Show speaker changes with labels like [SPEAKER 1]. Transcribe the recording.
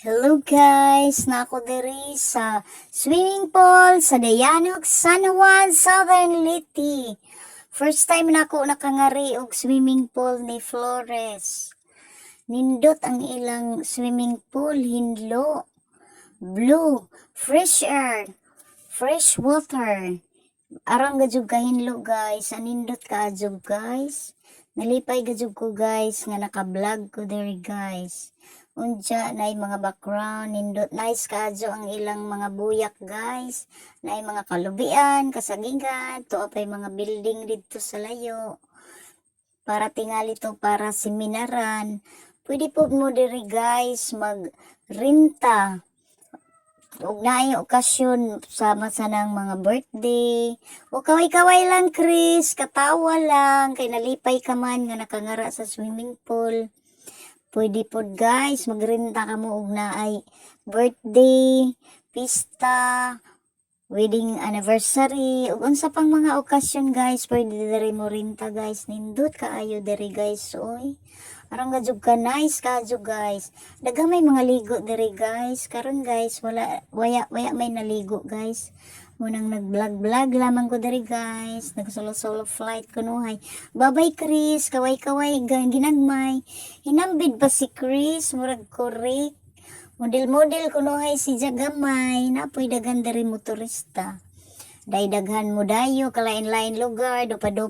[SPEAKER 1] Hello guys, naa ko diri sa swimming pool sa Dayanok, San Juan, Southern Leyte. First time na ako nakangari og swimming pool ni Flores. Nindot ang ilang swimming pool, hinlo, blue, fresh air, fresh water. Aron gajud kahinlo, guys, anindot kaayo, guys. Nalipay gajud ko, guys, nga naka-vlog ko diri, guys. Unja nay mga background, nindot, nice kaayo ang ilang mga buyak, guys. Nay mga kalubian, kasagingan, tuo pay mga building didto sa layo. Para tingali to para seminaran. Pwede po mo diri, guys, magrinta. Ug naay okasyon sama sa nang mga birthday. O kaway-kaway lang, Chris, katawa lang kay nalipay ka man nga nakangara sa swimming pool. Pwede pod, guys, magrenta ka mo og naay birthday, pista, wedding anniversary, ug unsa pang mga okasyon, guys, pwede diri mo renta, guys. Nindot kaayo diri, guys, oy. Aron gajud ka nice kaayo, guys. Daghan may mga ligo diri, guys. Karon, guys, wala waya waya may naligo, guys. Munang nag-vlog-vlog lamang ko diri, guys. Nag-solo-solo flight kunuhay. Bye-bye, Chris, kaway-kaway ginagmay. Hinambid ba si Chris? Murag correct. Model-model kunuhay si Jagamay. Napoy daghan diri motorista. Day daghan mo dayo kalain-lain lugar, dupa-dupa.